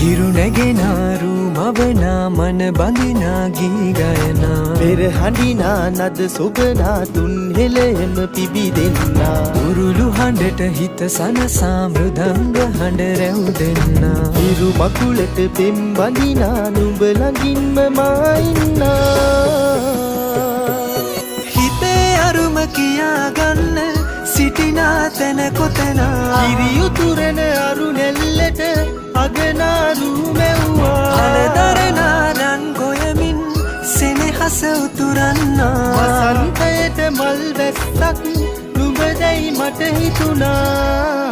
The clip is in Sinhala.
හිරු නැගෙනා රූ මවනා මන බඳිනා ගී ගයනා. පෙර හඬිනා නද සොබනා තුන් හෙළයම පිබිදෙන්නා. උරුළු හඬට හිත සනසා මෘදංග හඬ රැව් දෙන්නා. හිරු මකුලට පෙම් බඳිනා නුඹ ළඟින්ම මා ඉන්නා. හිතේ අරුම කියා ගන්න සිටිනා තැන කොතනා? කිරි උතුරන අරු නැල්ලට අගනාරු මැව්වා. අලදරනා රන් ගොයමින් සෙනෙහස උතුරන්නා. වසන්තයට මල් වැස්සක් නුඹ දැයි මට හිතුණා.